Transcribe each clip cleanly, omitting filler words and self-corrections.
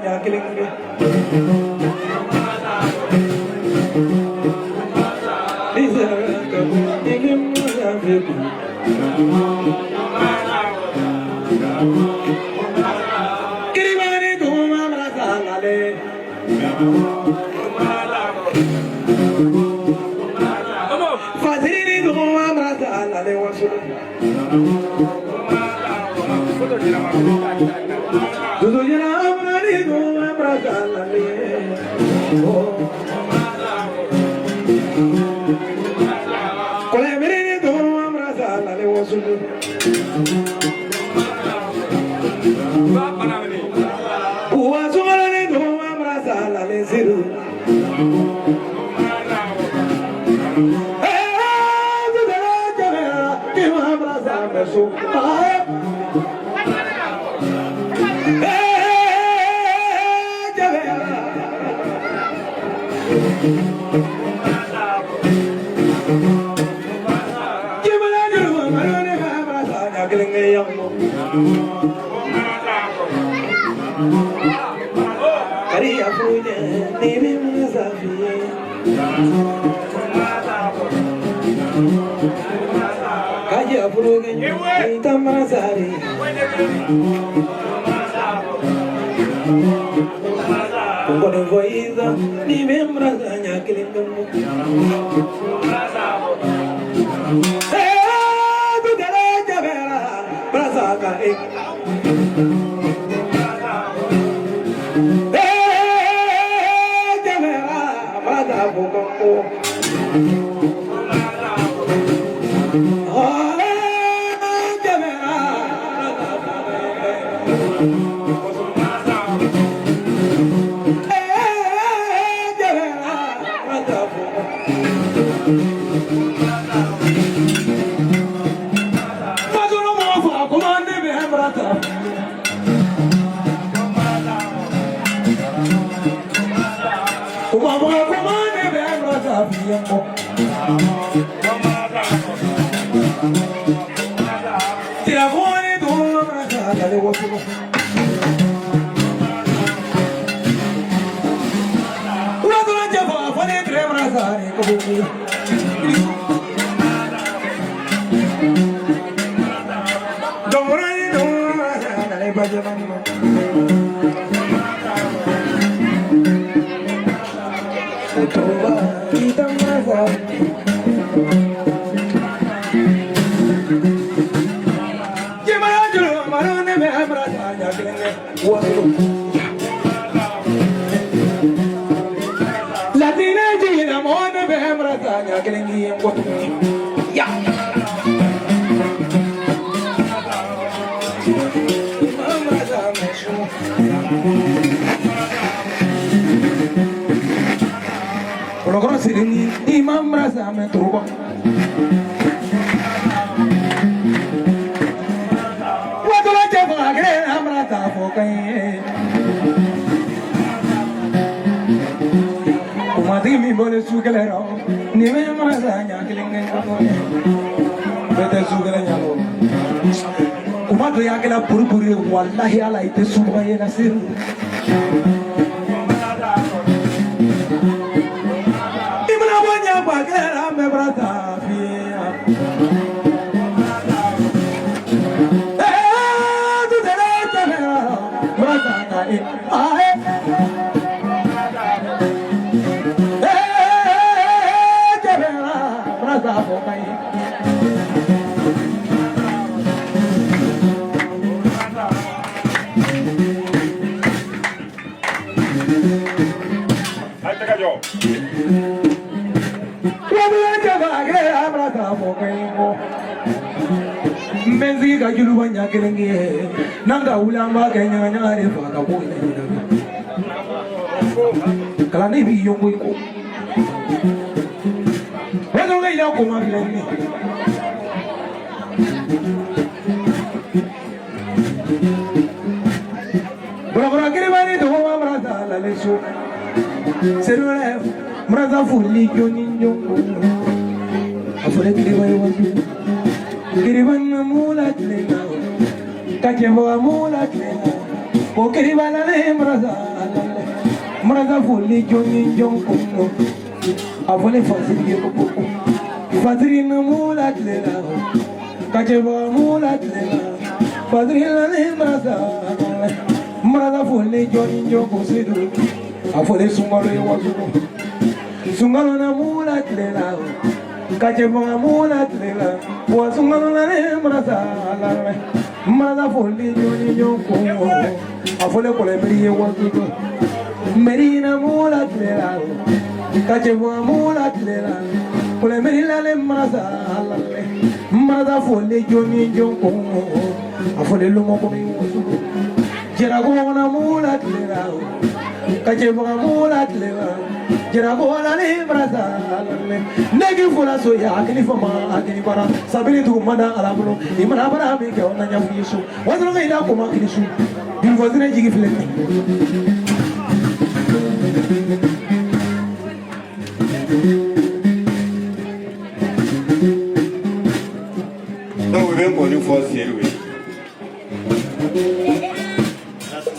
ɲa kelen kɛ. Ni sera ka ni bɛ masa fɛ kun. Kiribani duguma masa lale. Faziri duguma masa lale wasu. Dudujira amrani duguma masa lale. Kɔlɛmiri duguma masa lale wasu. Wa sungalani duguma masa lale siru. Wallahi ala ite suba ye nasiru Ibra bonya bagera me brata fia Eh tu tere tere brata ka e ae Eh tere brata fo kai. Menzika juluba nyakelenge nanga ulamba kenya nyare faka boye kala ne bi yongo iko wezo ngai la koma bilani bora kiribani to amrata la lesu serure mraza fuli joni nyongo afure kiribani wasu kiribani mula tlenga kachembo mula tlenga Ko kiriba la ne marasa marasa foli jɔn ni jɔn kun a fɔ ne fasiri ye ko fasiri na mu la tile la kacɛba mu la tile la fasiri la ne marasa marasa foli jɔn ni jɔn kun sedu a fɔ ne sunkalo ye waso sunkalo na mu la tile la kacɛba mu la tile la wa sunkalo la ne marasa la marasa foli jɔn ni jɔn kun a fɔ ne kɔlɛmiri ye waso mɛri na mu la tile la kacɛba mu la tile la kɔlɛmiri la ne marasa la marasa foli jɔn ni jɔn kun a fɔ ne lomɔ kɔnɔ ye waso jarago na mu la tile la kacɛba mu la tile la jarago la ne marasa la ne k'i fɔra so ya hakili fama hakili bara sabini dugu ma da ala bolo i mana bara min kɛ o na ɲɛfɔ i ye so wasɔrɔ ka i da ko ma kiri su binfɔsinɛ jigi filɛ nin ye. Donc i bɛ nkɔni fɔ Seyidu ye.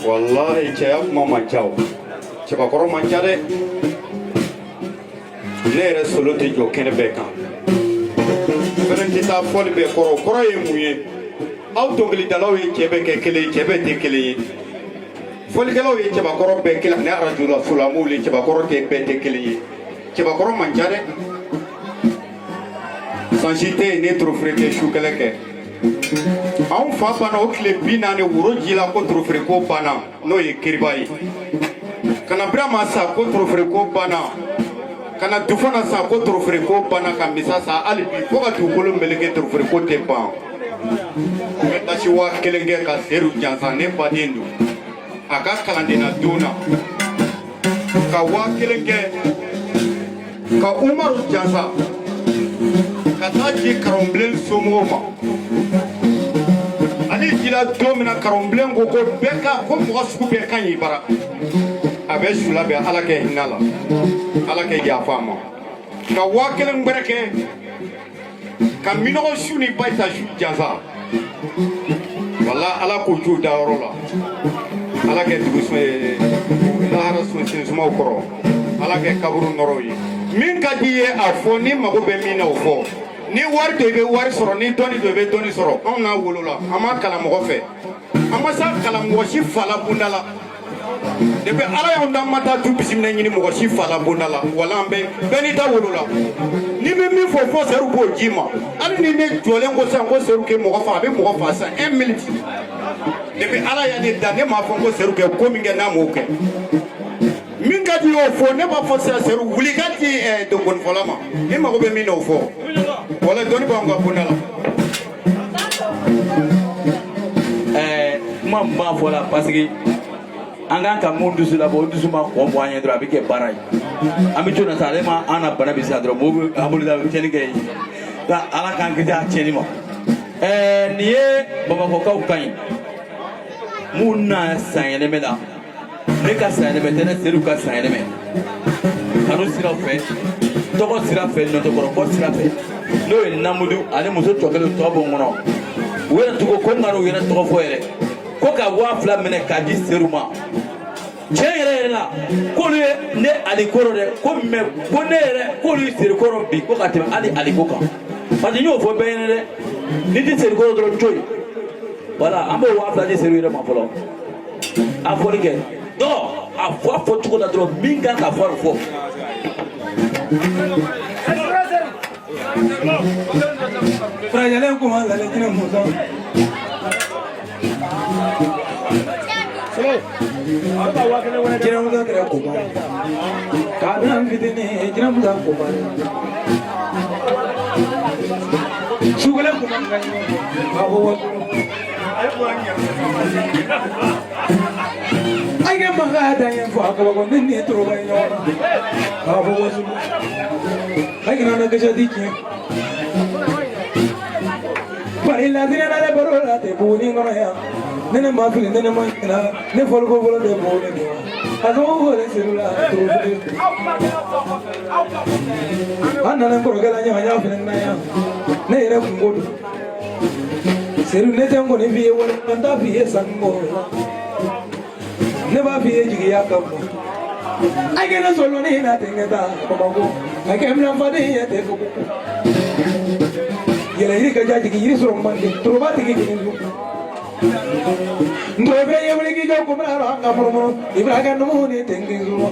Walahi cɛya kuma man ca o. Cɛbakɔrɔ man ca dɛ. Ne yɛrɛ solo tɛ jɔ kɛnɛ bɛɛ kan. Fɛnɛ tɛ taa fɔli bɛɛ kɔrɔ. O kɔrɔ ye mun ye? Aw dɔnkilidalaw ye cɛ bɛɛ kɛ kelen ye, cɛ bɛɛ tɛ kelen ye. Fɔlikɛlaw ye cɛbakɔrɔ bɛɛ kelen ani arajola solamow ye cɛbakɔrɔ tɛ bɛɛ tɛ kelen ye. Cɛbakɔrɔ man ca dɛ. Sansi tɛ yen ne torofere tɛ su kɛlɛ kɛ. Anw fa banna o tile 40 woro ji la ko torofere ko banna n'o ye kiriba ye. Ka na Birama sa ko torofere ko banna. Ka na Dufana sa ko torofere ko banna ka misa sa hali bi fo ka dugukolo meleke torofere ko tɛ ban. N bɛ tasi 1000 kɛ ka Seyidu jansa ne baden don. A ka kalandenna don na. Ka 1000 kɛ ka Umaru jansa ka taa di Karonbilen somɔgɔw ma. Ale jila don min na Karonbilen ko ko bɛɛ ka ko mɔgɔ sugu bɛɛ ka ɲi bara. A bɛ su labɛn Ala kɛ hinɛ la. Ala kɛ yafa a ma. Ka 1000 gbɛrɛ kɛ ka minɔgɔ su ni bayita su jansa. Wala Ala k'u ju dayɔrɔ la. Ala kɛ dugu lahara sensumaw kɔrɔ. Ala kɛ kaburu nɔrɔw ye. Min ka di i ye a fɔ ni mago bɛ min na o fɔ. Ni wari don i bɛ wari sɔrɔ, ni dɔnni don i bɛ dɔnni sɔrɔ. Anw n'a wolola, an m'a kalan mɔgɔ fɛ. An ma s'a kalan mɔgɔ si fa la bonda la. Depuis Ala y'anw dan ma taa du bisimila ɲini mɔgɔ si fa la bonda la. Wala an bɛɛ bɛɛ n'i ta wolola. N'i bɛ min fɔ fo Seyidu b'o d'i ma. Hali ni ne jɔlen ko sisan ko Seyidu kɛ mɔgɔ fa, a bɛ mɔgɔ fa sisan 1 minute. Depuis Ala y'a ne dan ne m'a fɔ ko Seyidu kɛ ko min kɛ n'a m'o kɛ. Min ka di y'o fɔ ne b'a fɔ sisan Seyidu wuli ka di dɔnkɔnifɔla ma. I mago bɛ min na o fɔ. Wala dɔnni b'anw ka bonda la. Kuma min b'a fɔ la parce que an kan ka mun dusu labɔ o dusu ma kɔn bɔ an ye dɔrɔn a bɛ kɛ baara ye. An bɛ to na sa ale ma an na bana bɛ sa dɔrɔn mɔgɔw bɛ an bolo da tiɲɛni kɛ yen nka Ala k'an kisi a tiɲɛni ma. Nin ye Bamakɔkaw kan ye mun na sanyɛlɛmɛ la ne ka sanyɛlɛmɛ tɛ ne Seyidu ka sanyɛlɛmɛ kanu sira fɛ tɔgɔ sira fɛ nɔtɔkɔrɔkɔ sira fɛ n'o ye Namudu ani muso tɔ kelen tɔ bɔ n kɔnɔ u yɛrɛ tugu ko n ka n'u yɛrɛ tɔgɔ fɔ yɛrɛ ko ka 2000 minɛ k'a di Seyidu ma tiɲɛ yɛrɛ yɛrɛ la k'olu ye ne alikoro dɛ ko mɛ ko ne yɛrɛ k'olu ye Seyidu kɔrɔ bi ko ka tɛmɛ hali aliko kan parce que n y'o fɔ bɛɛ ɲɛna dɛ n'i tɛ Seyidu kɔrɔ dɔrɔn to yen voilà an b'o 2000 di Seyidu yɛrɛ ma fɔlɔ a fɔli kɛ donc a fɔ a fɔ cogo la dɔrɔn min kan ka fɔ a bɛ fɔ. Furajɛlen kuma lale jinɛ musa. Jinɛ musa kɛra koba ye. Kabini an fitinin jinɛ musa koba ye. Sugɛlɛ kuma ka ɲi k'a fɔ waso. Ai kɛ mankan da ɲɛ fɔ a kabako ne ni toroba ye ɲɔgɔn na k'a fɔ waso. Ai kana na kasa di tiɲɛ. Bari latinɛ na ne baro la tɛ Buguni kɔnɔ yan. Ne ne ma fili ne ne ma ɲinɛ ne fɔliko fɔlɔ tɛ Buguni kɔnɔ. A tɔgɔ fɔlen Sedu la torofili. An nana n kɔrɔkɛ la ɲaga fɛnɛ na yan. Ne yɛrɛ kunko don. Sedu ne tɛ n kɔni f'i ye wari n t'a f'i ye sanu bɔ. Ne b'a f'i ye jigiya kama a kɛnɛ sɔrɔ ne na tɛgɛ ta Bamakɔ a kɛ minɛn faden ye tɛ ko yɛlɛ yiri ka ja jigin yiri sɔrɔ man di toroba tigi jigin ntɔbɛ ye wuli k'i jɔ ko bɛna an ka murumuru i bɛna kɛ numu ni tɛgɛ sɔrɔ.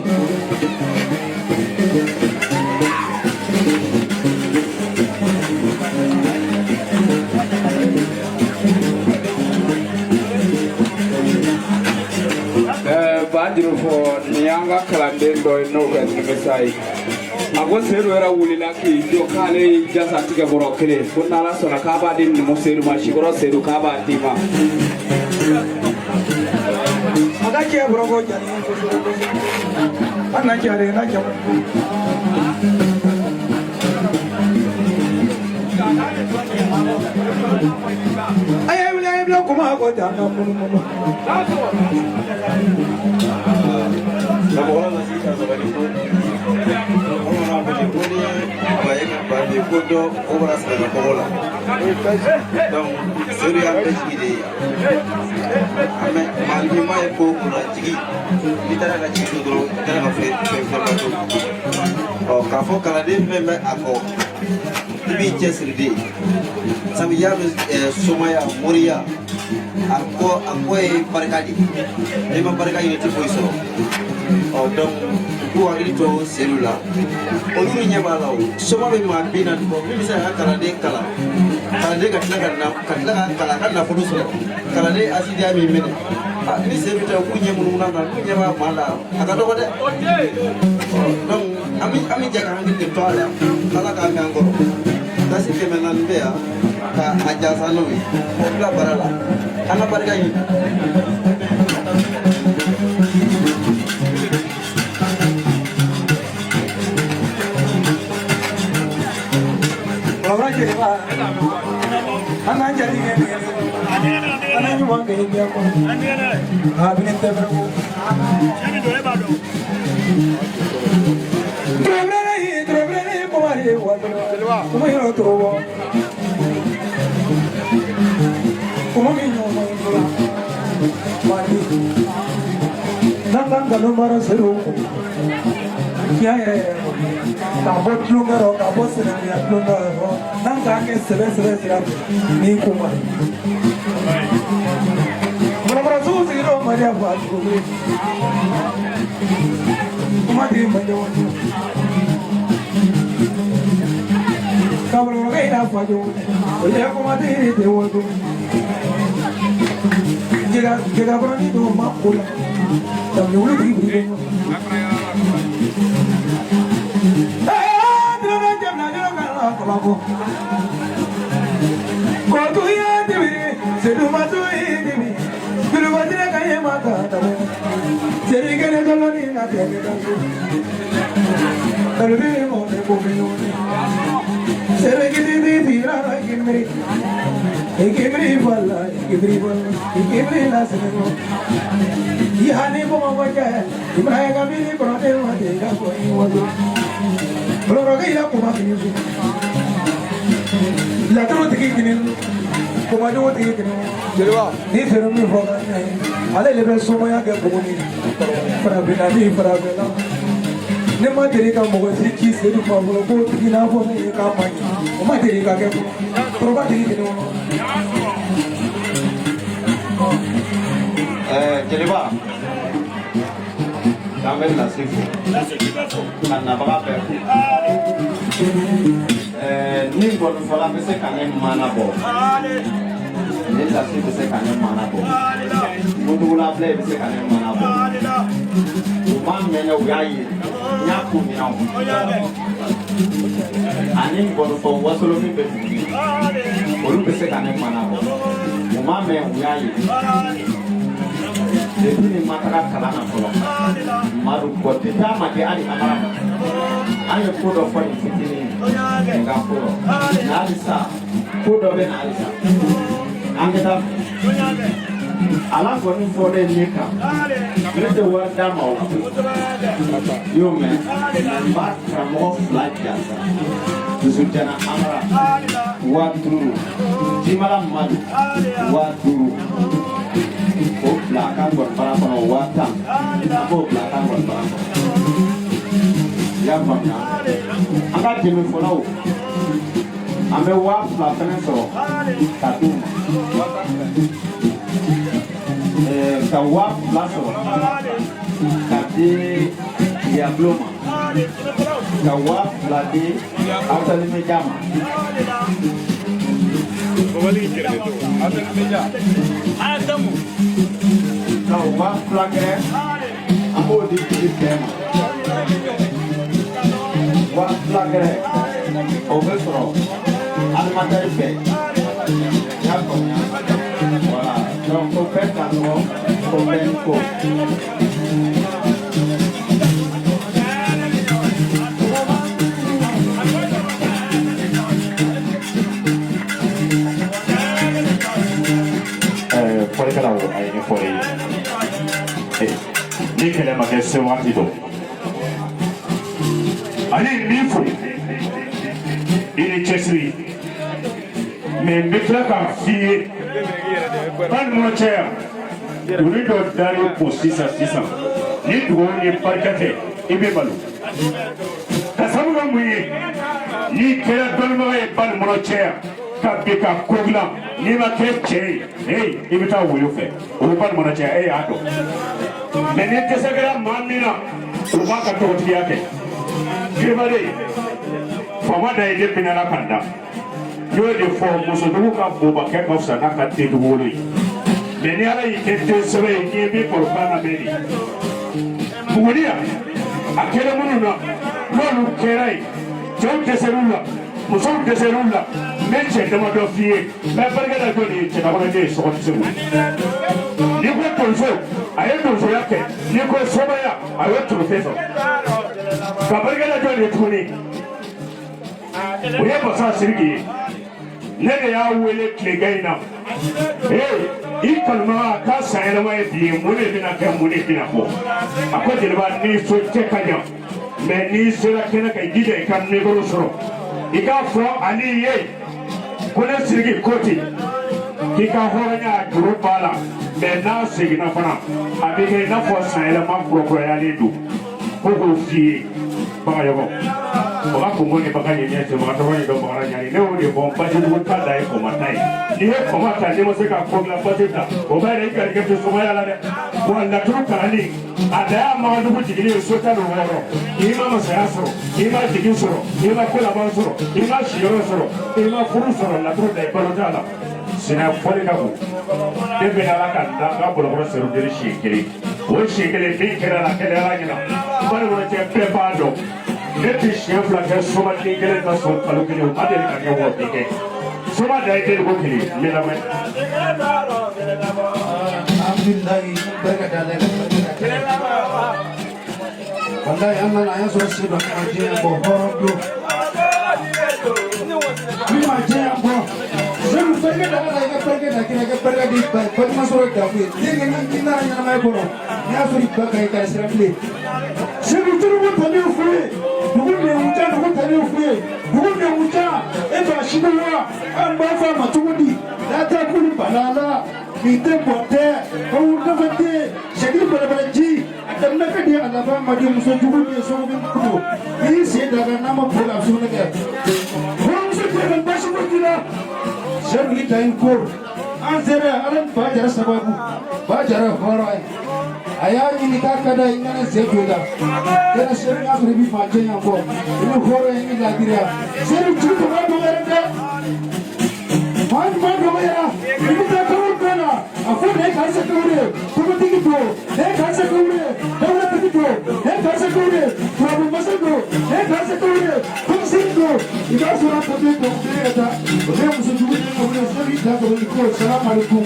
Banjuru fɔ nin y'an ka kalanden dɔ ye n'o kɛ nimisa ye a ko Seyidu yɛrɛ wulila k'i jɔ k'ale ye jasa tigɛ bɔrɔ kelen ko n'ala sɔnna k'a b'a di numu Seyidu ma sikɔrɔ Seyidu k'a b'a d'i ma. A ka cɛ bɔrɔ ko jani kosɛbɛ kosɛbɛ an na cɛ de n'a jamu. A ye wuli a ye bila kuma ko ja an ka munumunu. Karamɔgɔ nasi ka sabali ko bamananw ko ten ko ni ba ye ka ba bi ko dɔ o bɔra sɛbɛnna kɔgɔ la donc Seyidu y'an bɛɛ jigi de ye an bɛ maaninfin ye ko o ko la jigi n'i taara ka jigi to dɔrɔn i taara ka fɛn fɛn fɛnba to ɔ k'a fɔ kalanden fɛn bɛ a kɔ i b'i cɛsiri de sabu i y'a mɛn somaya moriya a kɔ a kɔ ye barika de ye n'i ma barika ɲini i tɛ foyi sɔrɔ ɔ donc u k'u hakili to Seyidu la olu ɲɛ b'a la o soma bɛ maa 40 bɔ min bɛ se ka kalanden kalan kalanden ka tila ka na ka tila ka kalan ka nafolo sɔrɔ kalanden asidiya min minɛ ni Seyidu tɛ u k'u ɲɛ munumunu na n'u ɲɛ b'a maa la a ka dɔgɔ dɛ donc an bɛ jɛ ka hakili de to a la ala k'a mɛn an kɔrɔ tasi 400 bɛ yan ka a jansa n'o ye k'o bila bara la an ka barika ɲini. Wala jeliba an k'an jali kɛ nɛgɛ an na ɲuman kɛ i diya kɔnɔ a bɛ tɛ fɛrɛ ko. Turabere turabere kumari wa kuma yɔrɔ torobo kuma min ɲɔgɔn ye fɔlɔ mali n'an ka nkalon mara serew kɔ tiɲɛ yɛrɛ yɛrɛ kɔni k'a bɔ tulonkɛ rɔ k'a bɔ sinankunya tulonkɛ rɔ n'an k'a kɛ sɛbɛ sɛbɛ sira fɛ n'i ko ma mɔnɔmɔnɔ sugu sigira o mali a fɔ a tugu kuma tigi ma ɲɔgɔn ye ka mɔnɔmɔnɔkɛ in n'a fɔ ɲɔgɔn ye o ye kuma tigi tɛ wato jɛgɛ jɛgɛ kɔnɔni dɔw ma ko la daminɛ wuli tigi biri ɲɔgɔn. Laturu tigi kini kumajugu tigi kini jeliba ni sera min fɔ ka ɲɛ ale de bɛ somaya kɛ buguni farafinna ni farafinna ne ma deli ka mɔgɔ si ci Seyidu ma fɔlɔ k'o tigi n'a fɔ ne ye k'a ma ɲi o ma deli ka kɛ kɔrɔba tigi kini kɔnɔ. Jeliba an bɛ lase fo ka nabaga bɛɛ fo ni kɔni fɔla bɛ se ka ne mana bɔ ni lase bɛ se ka ne mana bɔ mutugula filɛ bɛ se ka ne mana bɔ u ma mɛnɛ u y'a ye n y'a k'u ɲɛna ani ngɔnifɔ wasolo min bɛ dugu olu bɛ se ka ne mana bɔ u ma mɛn u y'a ye depuis ni ma taga kalan na fɔlɔ madu bɔ depuis a ma di hali amara ma an ye ko dɔ fɔ nin fitinin nin ka ko dɔ nka halisa ko dɔ bɛ na halisa an bɛ taa ala kɔni fɔlen ne kan ne tɛ wari d'a ma o la i y'o mɛn n b'a karamɔgɔ fila jansa dusujana amara 5000 jimala madu 5000 o bila. bila a ka ngɔnibara kɔnɔ 10,000, an b'o bila a ka ngɔnibara kɔnɔ. I y'a faamuya? An ka dɛmɛfɔlaw, an bɛ 2000 fɛnɛ sɔrɔ ka d'u ma. Ka 2000 sɔrɔ ka di Diablo ma, ka 2000 di Awutalimeja ma. Ka 2000 kɛ, an b'o di tigi bɛɛ ma. 2000 kɛ, o bɛ sɔrɔ alimentaire fɛ. I y'a faamuya? Voilà, donc ko bɛɛ ka nɔgɔ, ko bɛɛ ni ko. Fɔlikɛlaw, a ye ɲɛfɔli ye, ni kɛlɛ ma kɛ se waati dɔ ani n b'i fo i ni cɛsiri, mɛ n bɛ tila k'a f'i ye balima cɛ yan doni dɔ dar'i kun sisan sisan, ni dugawu ni barika tɛ, i bɛ malo ka sabu kɛ mun ye? N'i kɛra dɔnnibaga ye balima cɛ yan ka bin ka ko dilan, n'i ma kɛ cɛ ye, hey, i bɛ taa woyo fɛ, o bɛ balima cɛ, e y'a dɔn. Mɛ ni dɛsɛ kɛra maa min na, o b'a ka tɔgɔtigiya kɛ. Kiribalen faama da ye ne binna ka da, n y'o de fɔ, musodugu ka bobakɛ ka fisa n'a ka dendugu wolo ye. Mɛ ni Ala y'i kɛ den sɛbɛ ye, n'i ye min kɔrɔ kan na mɛn de buguni yan, a kɛra minnu na, n'olu kɛra yen, cɛw dɛsɛr'u la, musow dɛsɛr'u la. N bɛ cɛ damadɔ f'i ye, n bɛ barika da jɔn ye? Cɛdakɔrɔden ye sɔgɔti segu. N'i ko donso, a ye donsoya kɛ. N'i ko somaya, a ye trophée sɔrɔ. Ka barika da jɔn ye tuguni? O ye Basa Siriki ye. Ne de y'a wele tilegan in na. Ee, i kanubaga k'a san yɛlɛma ye bi ye, mun de bɛna kɛ, mun de bɛna bɔ? A ko jeliba, n'i so cɛ ka jan, mɛ n'i sera kɛnɛ kan, i jija i ka mikoro sɔrɔ, i k'a fɔ ale ye ko ne Siriki ko ten k'i ka hɔrɔnya juru b'a la, mɛ n'a seginna fana, a bɛ kɛ i n'a fɔ san yɛlɛma kurakurayalen don. Ko k'o f'i ye, Bagayɔgɔ baga kungo ni baga ɲɛ ɲɛ baga tɔgɔ ye dɔn baga ɲani. Ne y'o de fɔ, basidugu ta da ye kɔma ta ye. N'i ye kɔma ta, n'i ma se ka ko dilan, basi ta, o b'a yɛrɛ i garijɛgɛ tɛ sumaya la dɛ. Wa laturu kalanni a da y'a Magadugu jiginni ye so 16. I ma masaya sɔrɔ, i ma jigin sɔrɔ, i ma ko laban sɔrɔ, i ma siyɔrɔ sɔrɔ, i ma furu sɔrɔ, laturu da i balo t'a la. Sinɛ fɔli ka bon. Ne bɛ Ala ka da n ka bɔlɔkɔrɔ sɛrɛ deli siɲɛ kelen, o siɲɛ kelen min kɛra la kɛnɛ Ala ɲɛna, n balima cɛ bɛɛ b'a dɔn, ne tɛ siɲɛ fila kɛ somaden kelen ka sɔn kalo kelen, o ma deli ka kɛ wa bi kɛ soma da ye deliko kelen n bɛ lamɛn. Alhamdulilayi, barika da Ala ye, ka barika da. Wallahi, an nana an y'a sɔrɔ sen dɔ ma diɲɛ bɔ, hɔrɔn don min ma diɲɛ bɔ. Sedu, barika da Ala, i ka barika da kira, i ka barika di ba ye. Balima sɔrɔ dafu ye denkɛ, ni nana ɲɛnamaya kɔnɔ, n'i y'a sɔrɔ i ba ka ɲi ka sira bilen. Sedu, dugu tali fu ye, dugu nɛnkunjan, dugu tali fu ye, dugu nɛnkunjan, e b'a sini wa an b'a fɔ a ma cogo di? N'a tɛ kulu bana la nin tɛ bɔn tɛ o nafa tɛ sɛgili balabala ji a daminɛ ka di, a laban ma di. Muso jugu min ye sogo min don, n'i y'i sen da kan n'a ma boli, a bɛ sugunɛ kɛ. Hɔrɔnmuso tɛ ka baasi foyi t'i la. Sedu, i dan ko an sera Ala ni Ba Jara sababu. Ba Jara ye hɔrɔn ye, a y'a ɲini k'a ka d'a ye, i nana sen don i la yɛrɛ. Sedu, n'a sɔrɔ i bɛ maa jɛnya kɔ, i ni hɔrɔn ye, i ni laadiriya. Sedu, jigi tɔgɔ dɔgɔyara dɛ, maa ɲuman dɔgɔyara. I bɛ taa kaburu bɛɛ la, a fɔ nin ye karisa kaburu ye, tɔgɔtigi don, nin ye karisa kaburu ye, dawulatigi don, nin ye karisa kaburu ye, turabu masa don, nin ye karisa kaburu ye, komisiri don. I b'a sɔrɔ a papiye dɔn kelen ka taa o bɛ muso jugu ni kaburu ye. Sedu, i dan kaburu ko salamu aleykum.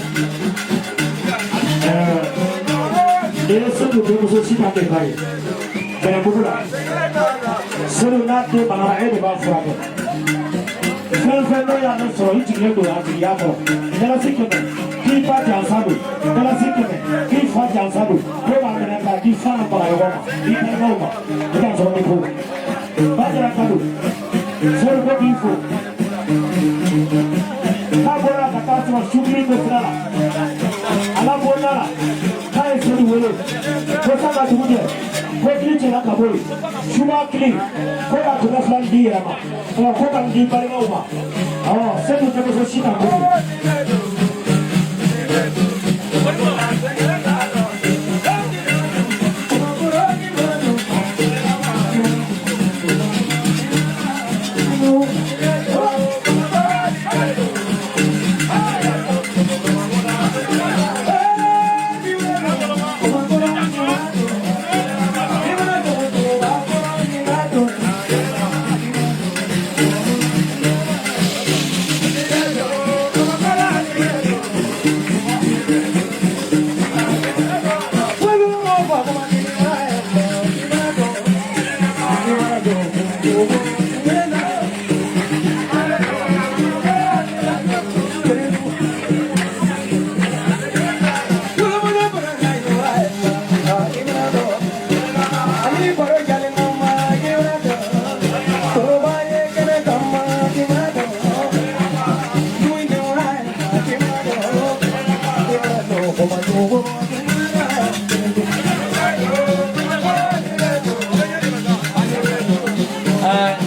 I ye Sedu denmuso si ta kɛ ba ye bɛnɛbugu la. Sedu n'a den banara, e de b'a furakɛ. Fɛn fɛn n'o y'ale sɔrɔ, i jiginnen don a jigiya kɔrɔ. Dalasi 100 k'i ba jansa don, dalasi 100 k'i fa jansa don, k'o b'a minɛ k'a di Fana Bagayɔgɔ ma, i balimaw ma, i k'a sɔrɔ ni ko Ba Jara ka don. Sedu ko k'i fo k'a bɔra ka taa sɔrɔ sukiri bɛ sira la, ala bɔra la. Sedu wele ko san ka dugu jɛ ko kili cɛla ka bɔ yen suba kili ko ka kɛmɛ fila di yɛrɛ ma ɔ ko ka nin di balimaw ma ɔ Sedu denmuso si ka kojugu.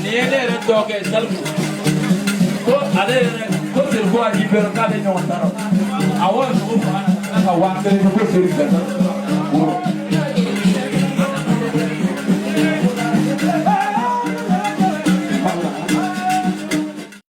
Nin ye ne yɛrɛ dɔgɔkɛ ye Salifu ko ale yɛrɛ ko Seku a y'i bɛrɛ k'ale ɲɔgɔn t'a rɔ a wari sogo faga na ka 5000 ko Seku gata woro.